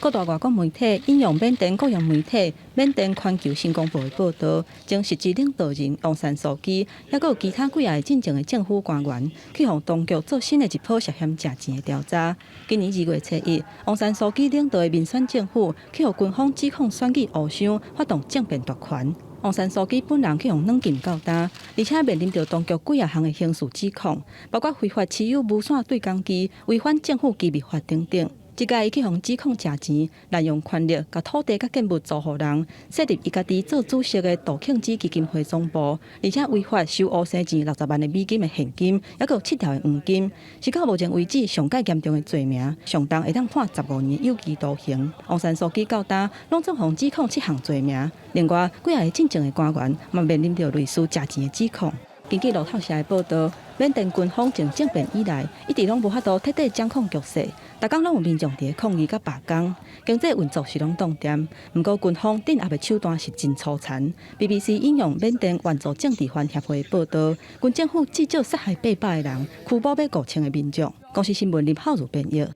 各大外國媒體引用緬甸國營媒體緬甸環球新公報的報導，前實質領導人翁山蘇姬，抑閣有其他幾个進前的政府官員，去予當局做新的一波涉嫌食錢的調查。今年2月初一，翁山蘇姬領導的民選政府去予軍方指控選舉烏箱，發動政變奪權。翁山蘇姬本人去予軟禁到今，而且面臨著當局幾仔項的刑事指控，包括非法持有無線對講機、違反政府機密法等等。這擺伊去予指控食錢、濫用權力、共土地佮建物租予人、設立伊家己做主席的杜慶之基金會總部，而且違法收烏生錢60萬的美金的現金，抑閣有7條的黃金，是到目前為止上蓋嚴重的罪名，上重會當判15年有期徒刑。翁山蘇姬到今攏總予指控七項罪名，另外幾个進前的官員嘛面臨著類似食錢的指控。根據路透社的報導，緬甸軍方自政變以來，一直攏無法度徹底掌控局勢，逐工攏有民眾佇咧抗議佮罷工，經濟運作是攏凍定。毋過軍方鎮壓的手段是真粗殘。BBC 引用緬甸援助政治犯協會的報導，軍政府至少殺害800個人，拘捕欲5000個民眾。公視新聞林浩如編譯。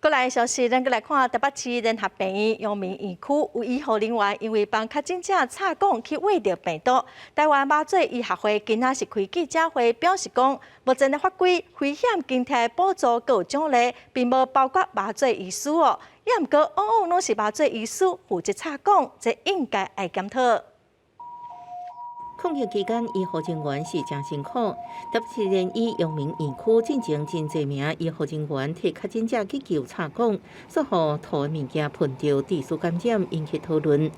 過來消息，咱閣來看台北市聯合病院陽明院區有醫護人員因為幫確診者插管去餵著病毒。台灣麻醉醫學會今仔是開記者會，表示講，目前的法規危險津貼補助閣有獎勵，並無包括麻醉醫師哦。也毋過往往攏是麻醉醫師負責插管，這應該愛檢討。抗疫期間，醫護人員是誠辛苦。台北市聯醫陽明院區進前真濟名醫護人員替確診者急救插管，煞予吐的物件噴著，致使感染，引起討論。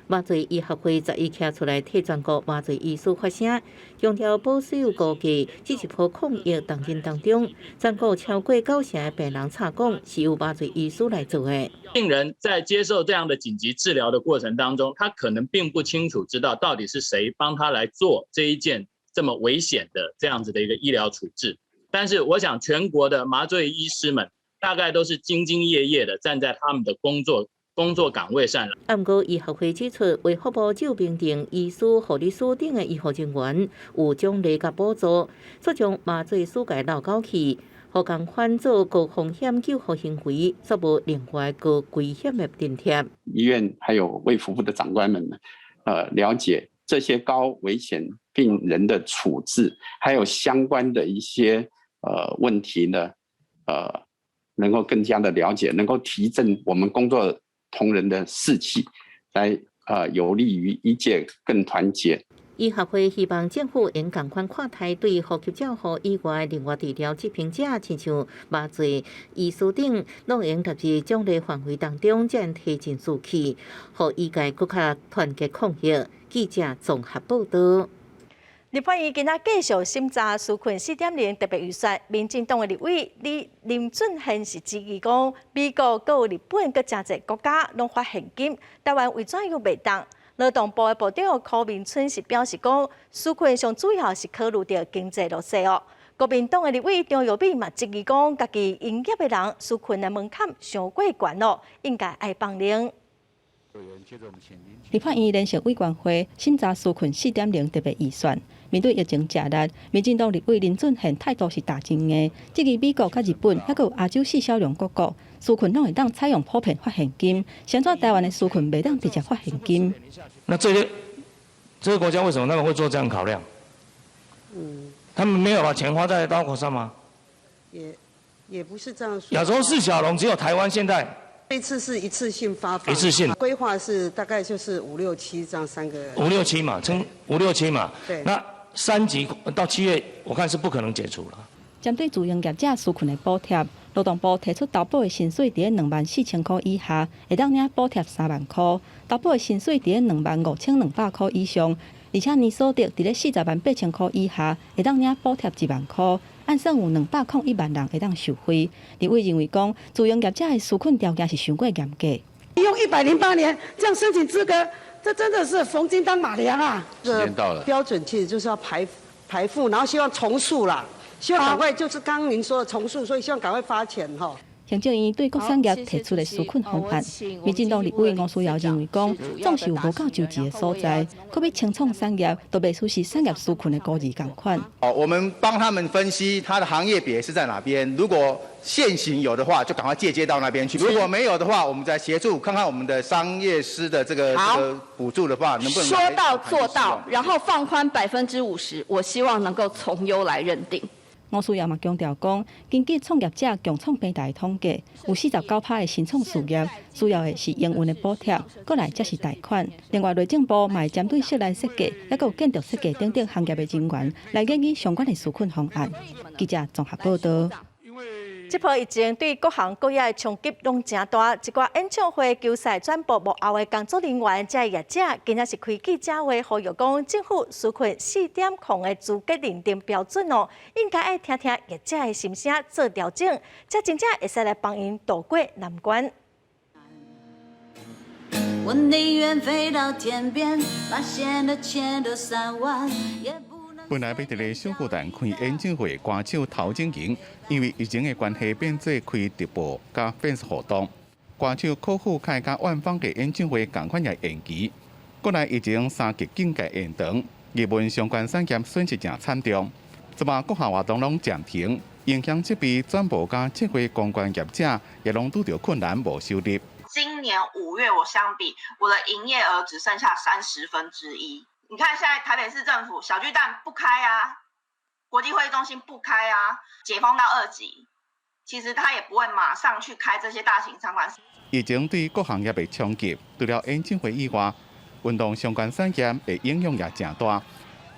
麻醉醫學會11站出來替全國麻醉醫師發聲，強調保守估計，這一波抗疫重任當中，全國超過9成的病人插管是由麻醉醫師來做的。病人在接受這樣的緊急治療的過程當中，他可能並不清楚知道到底是誰幫他來做這一件這麼危險的這樣子的一個醫療處置。但是我想，全國的麻醉醫師們大概都是兢兢業業的站在他們的工作崗位上。毋過醫學會指出，衛福部就評定醫師、護理師等的醫護人員有獎勵佮補助，煞將麻醉師共漏勾去，予仝款做高風險救護行為，煞無另外高危險的津貼。醫院還有衛福部的長官們，了解這些高危險病人的處置，還有相關的一些問題呢，能夠更加的了解，能夠提振我們工作同仁的士氣，來有利於醫界更團結。醫學會希望政府應仝款看待對呼吸照護以外，另外治療執行者，親像麻醉醫師等，攏應納入獎勵範圍當中，才能提振士氣，予醫界閣較團結抗疫。記者綜合報道。立法院今仔繼續審查紓困4.0特別預算，民進黨的立委李林俊憲是質疑講，美國、閣有日本、閣誠濟國家攏發現金，台灣為怎樣袂當？勞動部的部長柯明春是表示講，紓困上主要是考慮著經濟弱勢哦。國民黨的立委張友美嘛質疑講，家己營業的人紓困的門檻傷過懸咯，應該愛放寬。立法院聯席委員會審查紓困4.0特別預算，面對疫情食力，民進黨立委林俊憲態度是大真硬，質疑美國佮日本，猶閣有亞洲四小龍各國紓困攏會當採用普遍發現金，啥物台灣的紓困袂當直接發現金？那這些這個國家為什麼他們會做這樣考量？他們沒有把錢花在刀口上嗎？也不是這樣說。亞洲四小龍只有台灣現在。這次是一次性發放，一次性規劃是大概就是五六七這樣三個。五六七嘛，稱五六七嘛。對。那3級到7月，我看是不可能解除了。針對自營業者紓困的補貼，勞動部提出投保的薪水佇24,000箍以下，會當領補貼3萬箍；投保的薪水佇25,200箍以上，而且年所得佇408,000箍以下，會當領補貼1萬箍。按算有201萬人會當受惠。立委認為講，自營業者的紓困條件是傷過嚴格。用108年這樣申請資格，這真的是馮金當馬涼啊！時間到了，標準其實就是要排富，然後希望從速啦，希望趕快就是剛剛您說的從速，所以希望趕快發錢哈。行政院對各產業提出的紓困方案，民進黨立委吳思瑤認為講，總是有無夠周濟的所在，閣欲清創產業，都袂輸是產業紓困的孤兒仝款。哦，我們幫他們分析他的行業別是在哪邊，如果現行有的話，就趕快介接到那邊去；如果沒有的話，我們再協助看看我們的商業司的這個補助的話，能不能說到做到，然後放寬50%，我希望能夠從優來認定。吳思瑤嘛強調講，根據創業者共創平台統計，有49%的新創事業需要的是營運的補貼，過來才是貸款。另外，內政部嘛會針對室內設計，猶閣有建築設計等等行業的人員來研擬相關的紓困方案。記者綜合報道。這波疫情對各行各業的衝擊攏誠大，一寡演唱會、球賽轉播幕後的工作人員，這業者今仔是開記者會，呼籲講政府紓困4.0的資格認定標準哦，應該愛聽聽業者的心聲做調整，才真正會使來幫𪜶渡過難關。我寧願飛到天邊，把現的錢都散完。本來欲佇咧小巨蛋開演唱會，歌手陶晶瑩因為疫情的關係，變做開直播佮 fans 活動。歌手柯富凱佮萬芳的演唱會仝款也延期。國內疫情三級警戒延長，藝文相關產業損失誠慘重。這擺各項活動攏暫停，影響設備轉播佮策劃公關業者也攏拄著困難，無收入。今年5月，我相比我的營業額只剩下1/30。你看，現在台北市政府小巨蛋不開啊，國際會議中心不開啊，解封到2級，其實他也不會馬上去開這些大型場館。疫情對各行業的衝擊，除了演唱會以外，運動相關產業的影響也誠大，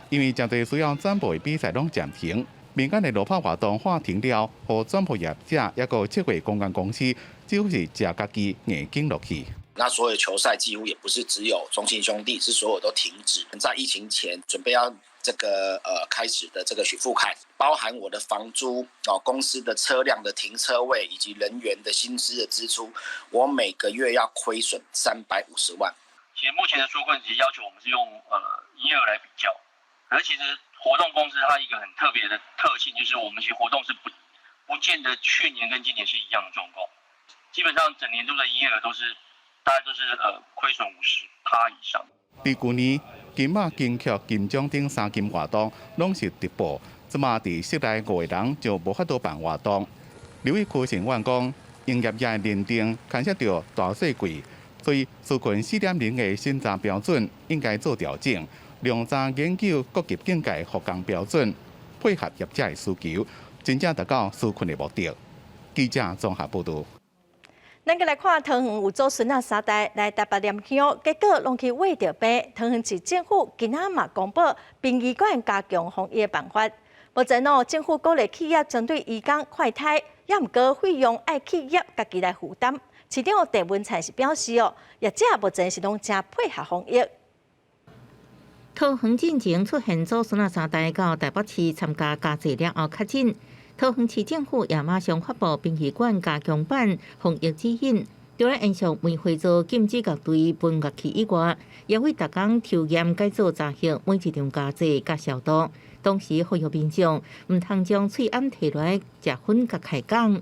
因為誠濟需要轉播的比賽攏暫停，民間的路跑活動喊停了，予轉播業者抑閣策劃公關公司，只好是食家己硬頸落去。那所有球賽幾乎也不是只有中信兄弟，是所有都停止。在疫情前準備要這個開始的這個許富凱，包含我的房租哦，公司的車輛的停車位以及人員的薪資的支出，我每個月要虧損350萬。其實目前的紓困其實要求我們是用營業額來比較，可是其實活動公司它一個很特別的特性，就是我們其實活動是不見得去年跟今年是一樣的狀況，基本上整年度的營業額都是大概都是虧損50%以上。佇舊年金馬、金曲、金獎等三金活動攏是直播，這馬佇室內五個人就無法度辦活動。劉偉區成員講，營業額認定牽涉著大細櫃，所以紓困4.0的審查標準應該做調整，量查研究各級境界復工標準，配合業者的需求，真正達到紓困的目的。記者綜合報導。咱閣來看桃園有祖孫仔三代來台北念香，結果攏去穢著病。桃園市政府今仔嘛公布殯儀館加強防疫的辦法。目前哦，政府鼓勵企業針對移工快篩，也毋過費用愛企業家己來負擔。市長鄭文燦是表示哦，業者目前是攏誠配合防疫。桃園進前出現祖孫仔三代到台北市參加家祭了後確診。桃園市政府也馬上發布殯儀館加強版防疫指引，除了延續梅花座禁止樂隊分樂器以外，也為逐工抽驗改做查核每一場家祭佮消毒。同時呼籲民眾毋通將喙罨提來食薰佮開講。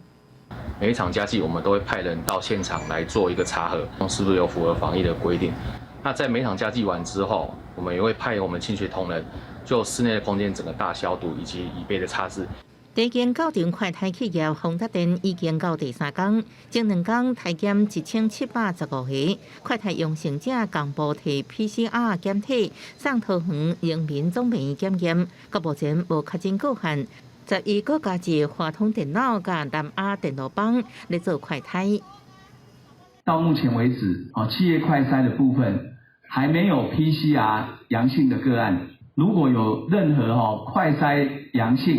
每一場家祭，我們都會派人到現場來做一個查核，是不是有符合防疫的規定。那在每場家祭完之後，我們也會派我們清潔同仁就室內的空間整個大消毒以及椅背的擦拭。第一間到場快篩企業宏達電已經到第三工，前兩工篩檢1715個，快篩陽性者共步提 PCR 檢體送桃園榮民總病院檢驗，到目前無確診個案。11閣加入華通電腦佮南亞電路板來做快篩。到目前為止，企業快篩的部分還沒有 PCR 陽性的個案。如果有任何快篩陽性，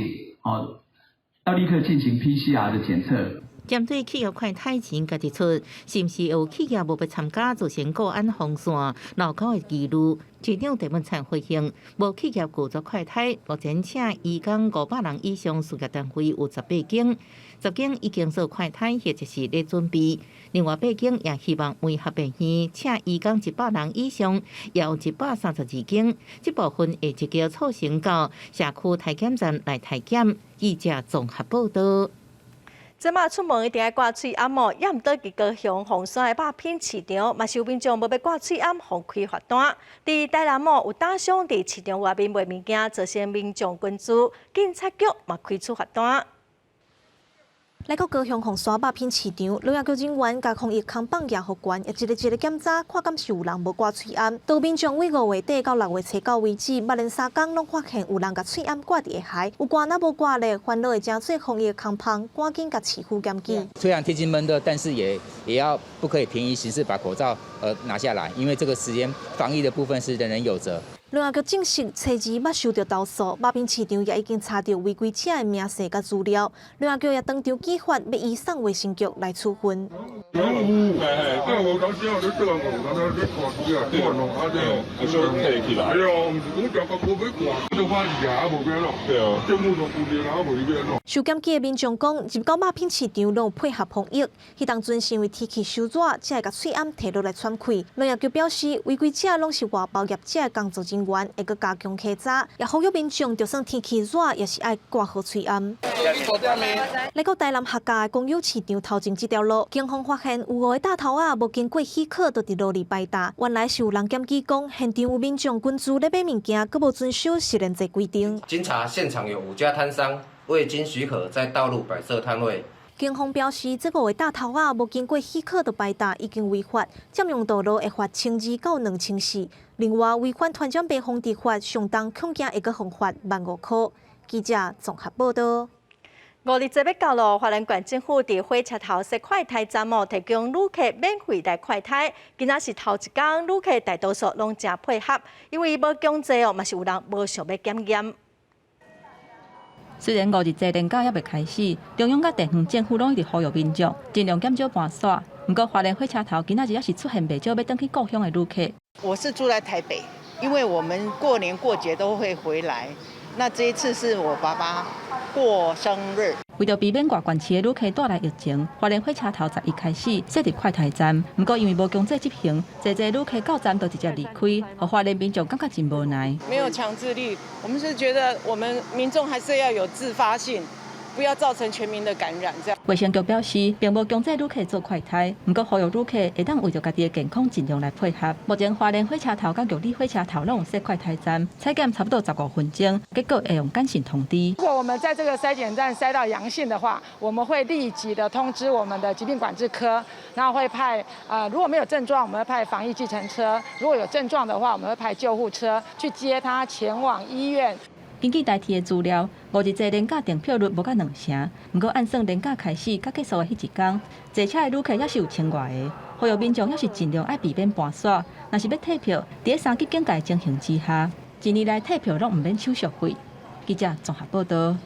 要立刻進行 PCR 的檢測。針對企業快篩前，佮提出，是毋是有企業無欲參加，造成國安封線鬧交的疑慮？市長鄭文燦回應，無企業拒絕快篩，目前請移工500人以上事業單位有18間，10間已經做快篩或者是咧準備。另外八間也希望媒合病院請移工100人以上，也有132間。這部分會積極促成到社區篩檢站來篩檢。記者綜合報導。這馬出門一定愛掛喙罨哦，也毋過佇高雄鳳山的肉品市場，嘛是有民眾無欲掛喙罨，予開罰單。佇台南哦，有打商佇市場外面賣物件，造成民眾群聚，警察局嘛開出罰單。來到高雄鳳山肉品市場，農業局人員共防疫扛棒也予懸，也一个一个檢查，看敢是有人無掛喙罨。當民眾對5月底到6月初九為止，捌連三工攏發現有人共喙罨掛佇下頦，有掛若無掛咧，煩惱會成做防疫扛棒，趕緊共市府檢舉。雖然天氣悶熱，但是也要不可以便宜行事，把口罩拿下來，因為這個時間防疫的部分是人人有責。農業局證實，初二捌收著投訴，肉品市場也已經查著違規者的明細佮資料。農業局也當場舉發，欲移送衛生局來處分。有，我當時啊，你這個我剛才你看起啊，看咯，啊這，啊所以提起來。對啊，毋是講條個無欲掛，就發伊啊，無變咯。對啊，政府都規定啊，無變咯。受檢舉的民眾講，入到肉品市場攏有配合防疫，彼當陣是因為天氣傷熱，才會共喙罨提落來喘氣。農業局表示，違規者攏是外包業者的工作人員，會閣加強稽查，也呼籲民眾，就算天氣熱，也是愛掛好喙罨。來到台南客家的公有市場頭前這條路，警方發現有五個大頭仔無經過許可，就佇路裡擺檔。原來是有人檢舉講，現場有民眾群聚咧買物件，閣無遵守實聯制規定。經查現場有五家攤商未經許可在道路擺設攤位。警方表示，這五個大頭仔無經過許可就擺檔，已經違法，佔用道路會罰1200到2400。另外，違反傳染病防治法，上重恐驚會閣予罰15,000塊。記者綜合報導。五日節欲到囉，花蓮縣政府佇火車頭設快篩站哦，提供旅客免費來快篩。今仔是頭一工，旅客大多數攏誠配合，因為無強制哦，嘛是有人無想欲檢驗。雖然五日節連假猶未開始，中央佮地方政府攏一直呼籲民眾盡量減少搬徙。毋過花蓮火車頭今仔日猶是出現袂少欲轉去故鄉的旅客。我是住在台北，因為我們過年過節都會回來。那這一次是我爸爸過生日。為著避免外縣市的旅客帶來疫情，花蓮火車頭十一開始設立快篩站。毋過因為無強制執行，濟濟旅客到站就直接離開，予花蓮民眾感覺真無奈。沒有強制力，我們是覺得我們民眾還是要有自發性。不要造成全民的感染。這樣。衛生局表示，並無強制旅客做快篩，毋過呼籲旅客會當為著家己的健康盡量來配合。目前花蓮火車頭佮玉里火車頭攏有設快篩站，採檢差不多15分鐘，結果會用簡訊通知。如果我們在這個篩檢站篩到陽性的話，我們會立即的通知我們的疾病管制科，然後會派如果沒有症狀，我們會派防疫計程車；如果有症狀的話，我們會派救護車去接他前往醫院。根據台鐵的資料，五日節連假訂票率無到兩成，毋過按算連假開始佮結束的彼一工，坐車的旅客猶是有千外个，呼籲民眾猶是盡量愛避免搬徙。若是欲退票，佇三級警戒情形之下，一年來退票攏毋免手續費。記者綜合報道。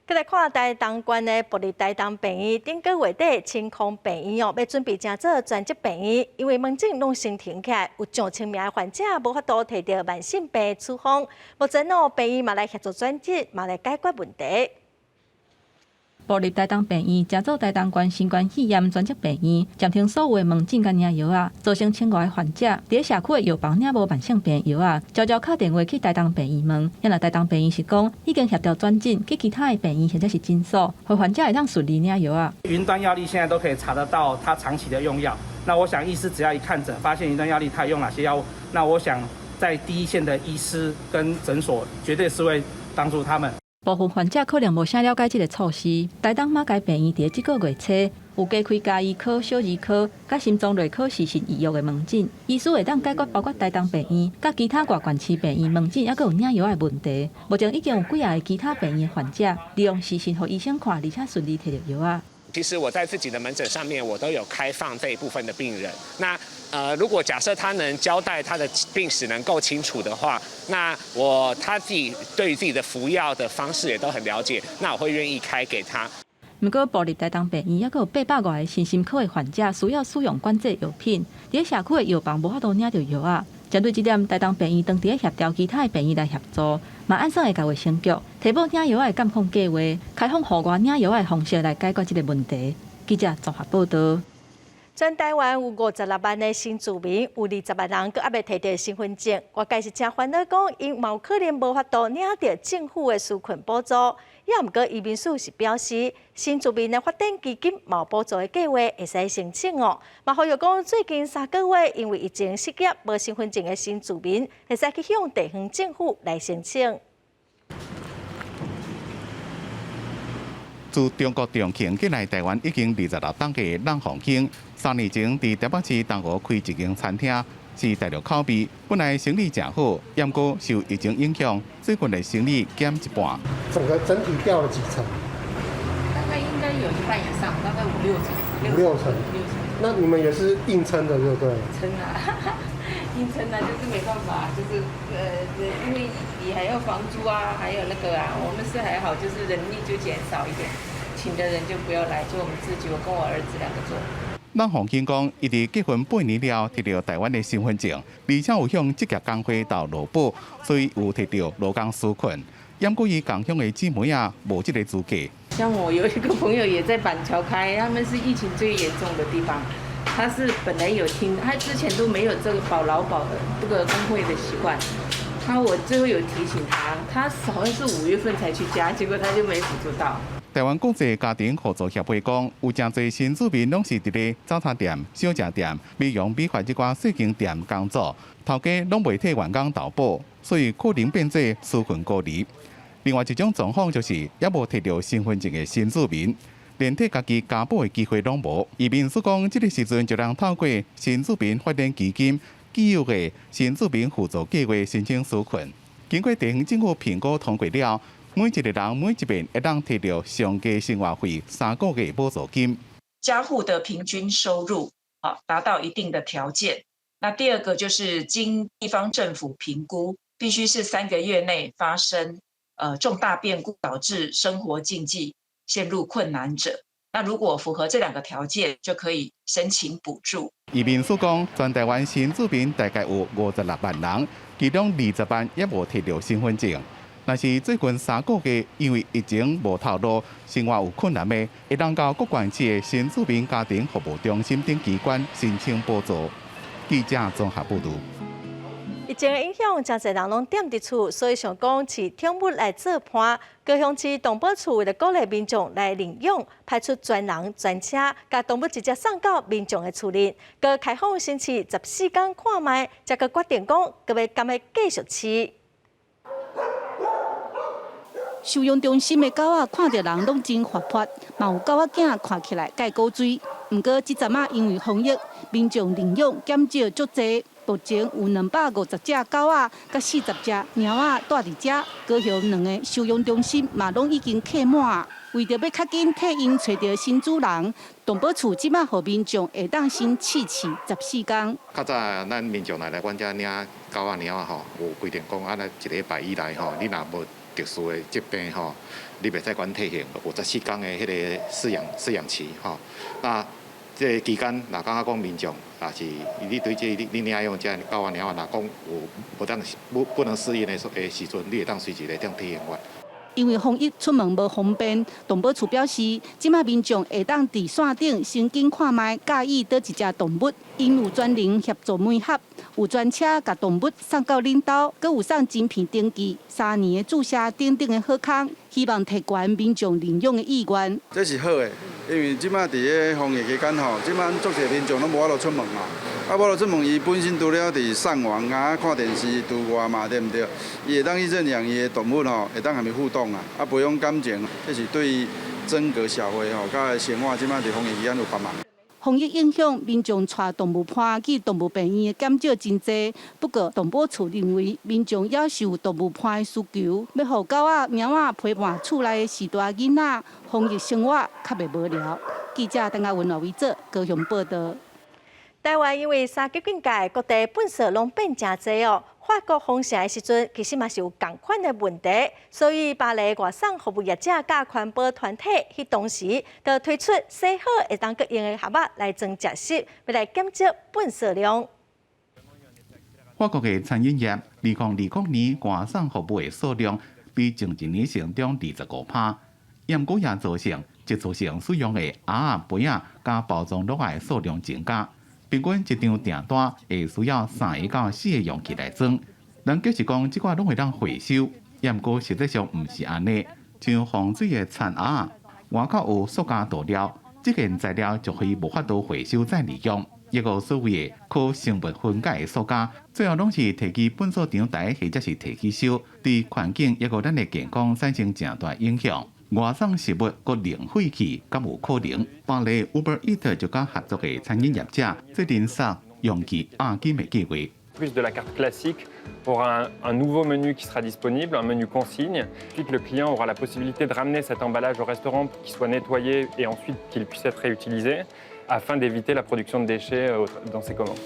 閣來看台東縣的部立台東病院，頂個月底清空病院哦，欲準備成做專責病院，因為門診攏先停起來，有上千名的患者無法度提著慢性病處方。目前哦，病院嘛來協助轉診，嘛來解決問題。部立台東病院成做台東縣新冠肺炎專責病院，暫停所有的門診佮領藥仔，造成千外个患者佇社區的藥房領無慢性病藥仔，常常敲電話去台東病院問。啊若台東病院是講已經協調轉診去其他的病院或者是診所，予患者會當順利領藥仔。雲端藥歷現在都可以查得到他長期的用藥。那我想醫師只要一看診，發現雲端藥歷他用哪些藥物，那我想在第一線的醫師跟診所絕對是會幫助他們。部分患者可能無啥了解這个措施。台東馬偕病院佇這個月初有加開家醫科、小兒科、佮心臟內科視訊預約的門診，醫師會當解決包括台東病院、佮其他外縣市病院門診，猶閣有領藥的問題。目前已經有幾若个其他病院的患者利用視訊予醫生看，而且順利提著藥仔。其實我在自己的門診上面，我都有開放這一部分的病人。那如果假設他能交代他的病史能夠清楚的話，那我他自己對於自己的服藥的方式也都很了解，那我會願意開給他。毋過，部立台東病院猶閣有800外个身心科的患者需要使用管制藥品，佇社區的藥房無法度領著藥仔。針對這點，台東病院當佇咧協調其他的病院來協助，嘛按算會共衛生局提報領藥仔的監控計劃，開放戶外領藥仔的方式來解決這个問題。記者綜合報道。全台灣有56萬的新住民，有20萬人閣猶未提著身份證。外界是誠煩惱，講𪜶嘛有可能無法度領著政府的紓困補助。也毋過移民署是表示，新住民的發展基金嘛有補助的計劃會使申請哦。嘛呼籲講，最近3個月因為疫情失業無身份證的新住民，會使去向地方政府來申請。自中國重慶進來台灣已經26冬的冷鳳興，3年前佇台北市東湖開一間餐廳，是大陸口味，本來生意誠好，毋過受疫情影響，最近的生意減一半。整個整體掉了幾成？大概應該有一半以上，大概五六成。五六成。那你們也是硬撐的，對不對？撐啊，硬撐啊，就是沒辦法，就是因為你還要房租啊，還有那個啊，我們是還好，就是人力就減少一點，請的人就不要來，就我們自己，我跟我兒子兩個做。冷鳳興講，伊佇結婚8年了，提著台灣的身份證，而且有向職業工會投勞保，所以有提著勞工紓困。毋過伊仝鄉的姊妹仔，無這個資格。像我有一個朋友也在板橋開，他們是疫情最嚴重的地方。他是本來有聽，他之前都沒有這個保勞保的這個工會的習慣。他我最後有提醒他，他好像是5月份才去加，結果他就沒補助到。台灣國際家庭互助協會講，有誠濟新住民攏是佇咧早餐店、小食店、美容美髮這寡細間店工作，頭家攏袂替員工投保，所以可能變做紓困孤兒。另外一種狀況就是，猶無提著身份證的新住民，連替家己加保的機會攏無。移民署講，這个時陣就通透過新住民發展基金既有的新住民互助計劃申請紓困。經過地方政府評估通過了，每一個人每一遍會當提著上低生活費3個月補助金。家戶的平均收入啊達到一定的條件。那第二個就是經地方政府評估，必須是3個月內發生重大變故導致生活經濟陷入困難者。那如果符合這兩個條件，就可以申請補助。移民署講，全台灣新住民大概有56萬人，其中20萬猶無提著身份證。若是最近3個月因為疫情無頭路，生活有困難的，會當到各縣市的新住民家庭服務中心等機關申請補助。記者綜合報道。疫情的影響，誠濟人攏踮佇厝，所以想講飼寵物來做伴。高雄市動保處為著鼓勵民眾來領養，派出專人專車，共動物直接送到民眾的厝裡。閣開放先試14天看覓，才閣決定講，閣欲敢欲繼續飼。收容中心的狗仔看著人攏真活潑，嘛有狗仔囝看起來蓋古錐。毋過這陣仔因為防疫，民眾領養減少足濟。目前有250隻狗仔，佮40隻貓仔蹛佇遮。高雄兩个收容中心嘛攏已經客滿。為著欲較緊替𪜶揣著新主人，動保處這馬予民眾會當先試飼14天。較早咱民眾來來阮遮領狗仔貓仔吼，有規定講啊，一禮拜以內吼，你若無特殊的疾病吼，你袂使閣退還，有14天的彼個飼養期吼。那這个期間，若感覺講民眾，也是你對這你領養這狗仔貓仔，若講有無當不不能適應的時陣，你會當隨時來當退還阮。因為防疫出門無方便，動保處表示，這馬民眾會當佇線頂先揀看覓佮意佗一隻動物，𪜶有專人協助媒合，有專車共動物送到恁兜，閣有送晶片登記、3年的注射等等的好康，希望提懸民眾領養的意願。這是好的，因為這馬佇咧防疫期間吼，這馬足濟民眾攏無法度出門嘛，啊，無法度出門，伊本身除了佇上網啊、看電視之外嘛，對毋對？伊會當去認養伊的動物吼，會當佮伊互動啊，啊，培養感情，這是對整個社會吼，佮生活這馬佇防疫期間有幫忙。防疫影響，民眾帶動物伴去動物病院的減少真濟。不過，動保處認為，民眾猶是有動物伴的需求，欲予狗仔、貓仔陪伴厝內的序大囡仔，防疫生活較袂無聊。記者鄧亞文、羅維哲高雄報道。台灣因為三級警戒，各地垃圾攏變誠濟哦。法國封城的時陣，其實嘛是有仝款的問題，所以巴黎外送服務業者佮環保團體，彼當時就推出洗好會當閣用的盒仔來裝食食，欲來減少垃圾量。法國的餐飲業，2020年外送服務的數量比前一年成長25%，毋過也造成一次性使用的盒仔、杯仔佮包裝袋的數量增加。平均一張訂單會需要三個到四個容器來裝。人就是講，這寡攏會當回收，毋過實際上毋是按呢。像防水的餐盒，外口有塑膠塗料，這件材料就可以無法度回收再利用。抑閣所謂的可生物分解的塑膠，最後攏是提去糞掃場台或者是提去燒，對環境抑閣咱的健康產生誠大影響。外送食物閣零廢棄，敢有可能？巴黎 Uber Eats 就佮合作的餐飲業者制定送容器押金的計劃。 Plus de la carte classique, aura un nouveau menu qui sera disponible, un menu consigne. Ensuite, le client aura la possibilité de ramener cet emballage au restaurant pour qu'il soit nettoyé et ensuite qu'il puisse être réutilisé, afin d'éviter la production de déchets dans ses commandes.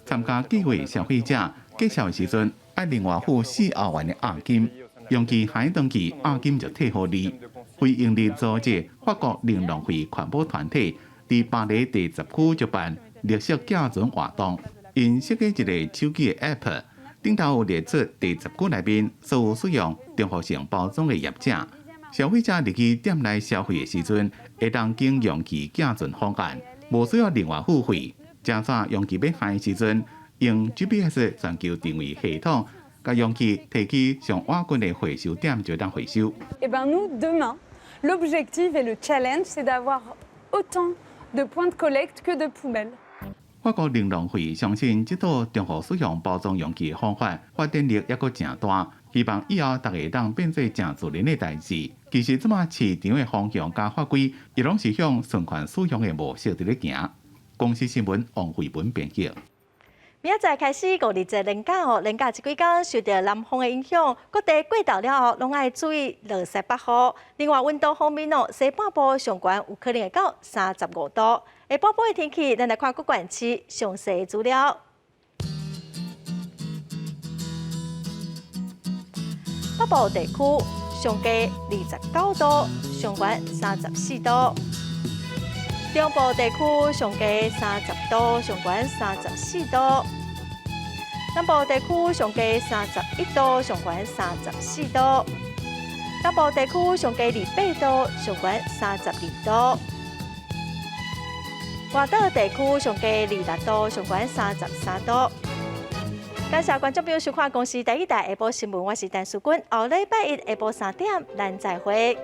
參加計劃消費者結帳時陣，愛另外付4歐元的押金，容器還轉去押金就退予你。非營利組織法國零浪費環保團體佇巴黎第10區舉辦綠色寄存活動，𪜶設計一個手機的 App，頂頭有列出第10區內面所有使用重複性包裝的業者，消費者入去店內消費的時陣，會當揀容器寄存方案，無需要另外付費。正早容器欲還的時陣，用 GPS 全球定位系統，共容器提去上倚近的回收點就當回收。 Eh ben nous, demain, l'objectif et le challenge, c'est d'avoir autant de points de collecte que de poubelles. 法國零浪費相信這套重複使用包裝容器的方法發展力猶閣誠大，希望以後逐家當變做誠自然的代誌。其實這馬市場的方向佮法規，伊攏是向循環使用的模式佇咧行。公視新聞王慧文編輯。明仔載開始五日節連假哦，連假這幾工受著南風的影響，各地過晝了後攏愛注意落雪北雨。另外溫度方面哦，西半部上懸有可能會到35度。下晡晡的天氣，咱來看各縣市詳細的資料。北部地區上低29度，上懸34度。中部地區上低30度，上懸34度；南部地區上低31度，上懸34度；北部地區上低28度，上懸32度；外島地區上低26度，上懸33度。感謝觀眾朋友收看公視第一台下晡新聞，我是陳淑君。後禮拜一下晡3點，咱再會。